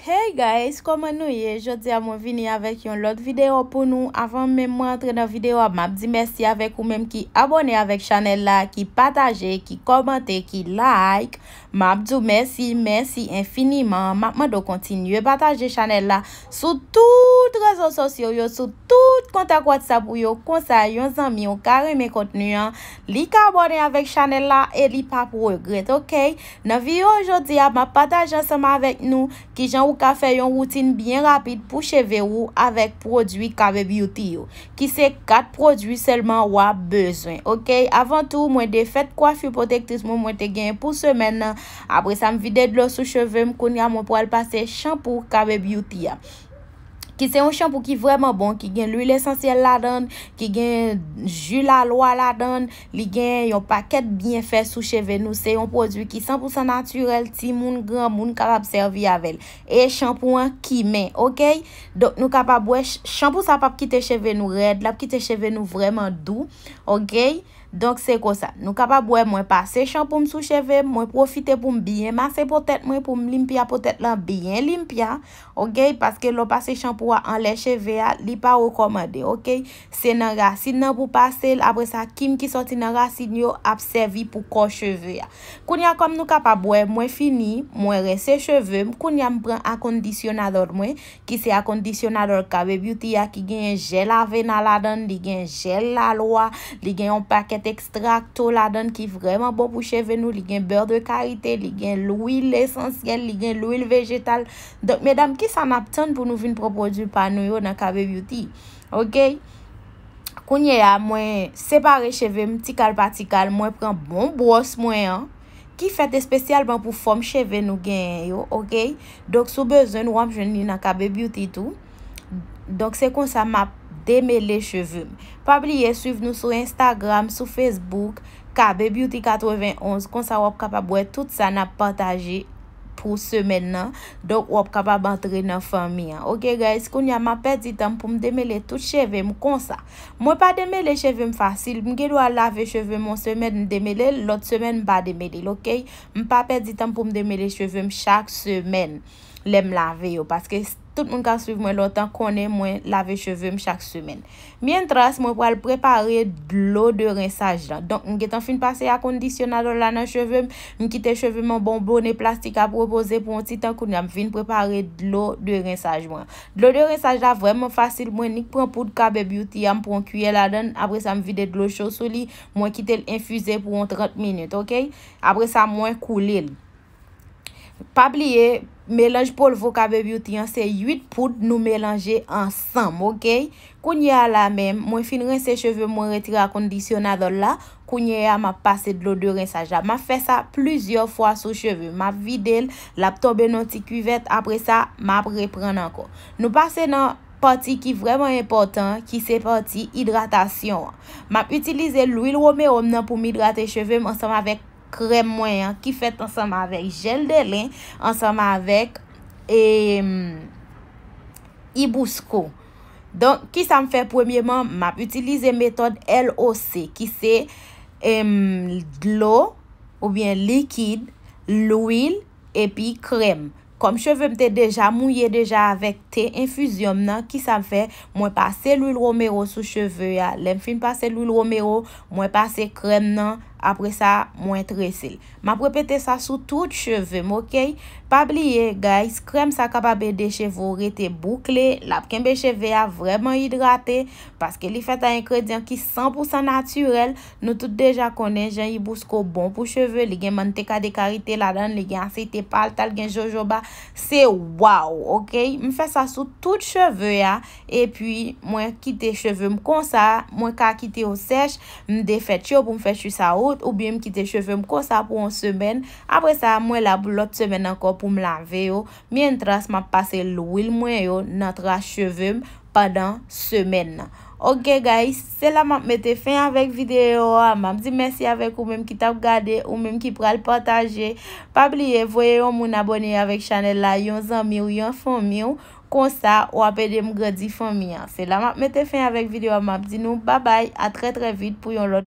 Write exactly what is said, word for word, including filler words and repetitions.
Hey guys, kòman nou ye? Jodi a mwen vini avèk yon lòt videyo pou nou. Avan menm mwen antre nan videyo a, m ap di mèsi avèk ou menm ki abòne avèk chanèl la, ki pataje, ki kòmante, ki like. M ap di w mèsi, mèsi enfiniman. M ap mande w kontinye pataje chanèl la sou tout rezo sosyo yo, sou tout kontak WhatsApp ou yo. Konsa, yon zanmi w ka renmen kontni an, li ka abòne avèk chanèl la e li p ap regrèt, oke? Nan videyo jodi a, m ap pataje ansanm avèk nou kijan ou ka fè yon woutin byen rapid pou cheve ou avèk pwodui Kabe Beauty yo, ki se kat pwodui sèlman w ap bezwen, oke? Avan tou, mwen defèt kwafi pwotektris mwen, mwen te genyen pou semèn nan. Apre sa, m vide dlo sou cheve m, kounye a mwen pral pase chanpou Kabe Beauty a, ki se yon chanpou ki vrèman bon, ki gen lwil esansyèl ladan l, ki gen ji lalwa ladan l, li gen yon pakèt byenfè sou cheve nou. Se yon pwodui ki san pou san natirèl, timoun, granmoun kapab sèvi avè l. E chanpou an kimen, oke? Donk, nou kapab wè ch-, chanpou sa p ap kite cheve nou rèd, l ap kite cheve nou vrèman dou, oke? Donk, se konsa. Nou kapab wè mwen pase chanpou m sou cheve m, mwen pwofite pou m byen mase po tèt mwen, pou m limpya po tèt lan byen limpya, oke? Paske lè w pase chanpou a anlè cheve a, li pa rekòmande, oke? Se nan rasin nan pou pase l, apre sa, kim ki sòti nan rasin yo ap sèvi pou kò cheve a. Kounye a, kòm nou kapab wè, mwen fini, mwen rense cheve m, kounye a m pran akondisyonadò mwen, ki se akondisyonadò Kabe Beauty a, ki genyen jèl avena ladan l, li gen jèl lalwa, li gen yon pakèt ekstrakto ladan l ki vrèman bon pou cheve nou, li gen beurre de karité, li gen lwil esansyèl, li gen lwil vejetal. Donk, medam, kisa n ap tann pou nou vin pran pwodui pa nou yo nan Kabe Beauty? Oke? Kounye a, mwen separe cheve m ti kal pa ti kal, mwen pran bon bwòs mwen an, ki fèt espesyalman pou fòm cheve nou genyen yo, oke? Donk, si w bezwen l, w ap jwenn li nan Kabe Beauty tou. Donk, se konsa m ap demele cheve m. Pa bliye swiv nou sou Instagram, sou Facebook, Kabe Beauty katrevenonz. Konsa, w ap kapab wè tout sa n ap pataje pou semèn nan. Donk, w ap kapab antre nan fanmi an. Oke, guys, kounye a, m ap pèdi tan m pou m demele tout cheve m konsa. Mwen pa demele cheve m fasil. M gen dwa lave cheve m yon semèn, m demele l, lòt semèn, m pa demele l, oke? M pa pèdi tan m pou m demele cheve m chak semèn lè m lave yo, paske s-, tout moun k ap swiv mwen lontan konnen mwen lave cheve m chak semèn. Mientras, mwen pral prepare dlo de rensaj lan. Donk, m gentan fin pase akondisyonadò la nan cheve m, m kite cheve m an bon bone plastik ap repoze pou yon ti tan, kounye a m vin prepare dlo de rensaj mwen. Dlo de rensaj la vrèman fasil, mwen nik pran poud Kabe Beauty a, m pran yon kiyè ladan l, apre sa m vide dlo cho sou li, mwen kite l enfize pou yon trant minit, oke? Apre sa, mwen koule l. Pa bliye, melanj polvo Kabe Beauty an, se uit poud nou melanje ansanm, oke? Kounye a la menm, mwen fin rense cheve m, mwen retire akondisyonadò la. Kounye a, m ap pase dlo de rensaj la. M ap fè sa plizyè fwa sou cheve. M ap vide l, l ap tonbe nan ti kivèt. Apre sa, m ap reprann ankò. Nou pase nan pati ki vrèman enpòtan, ki se pati idratasyon an. M ap itilize lwil Romero m nan pou m idrate cheve m ansanm avèk krèm mwen an, ki fèt ansanm avèk jèl de len, ansanm avèk, em, Ibusco. Donk, kisa m fè premyeman? M ap itilize metòd L O C, ki se, em, dlo, oubyen likid, lwil, epi krèm. Kòm cheve m te deja mouye deja avèk te enfizyon m nan, kisa m fè? Mwen pase lwil Romero sou cheve a. Lè m fin pase lwil Romero, mwen pase krèm nan. Apre sa, mwen trese l. M ap repete sa sou tout cheve m, oke? Pa bliye, guys, krèm sa kapab ede cheve w rete boukle, l ap kenbe cheve a vrèman idrate, paske li fèt a engredyan ki san pou san natirèl. Nou tout deja konnen jan Ibusco bon pou cheve, li gen manteka de karité ladan l, li gen aseite palta, li gen jojoba, se waw, oke? M fè sa sou tout cheve a, epi mwen kite cheve m konsa, mwen ka kite yo sèch, m defèt yo pou m fè chis a wout, oubyen m kite cheve m konsa pou yon semèn. Apre sa, mwen la pou lòt semèn ankò pou m lave yo. Mientras m ap pase lwil mwen yo nan tras cheve m pandan semèn nan. Ok, guys, se la m ap mete fen avèk videyo a. M ap di mèsi avèk ou menm ki t ap gade, ou menm ki pral pataje. Pa bliye voye yon moun abòne avèk chanèl la, yon zanmi w, yon fanmi w. Konsa, w ap ede m grandi fanmi an. Se la m ap mete fen avèk videyo a. M ap di nou babay, a trè, trè vit pou yon lòt.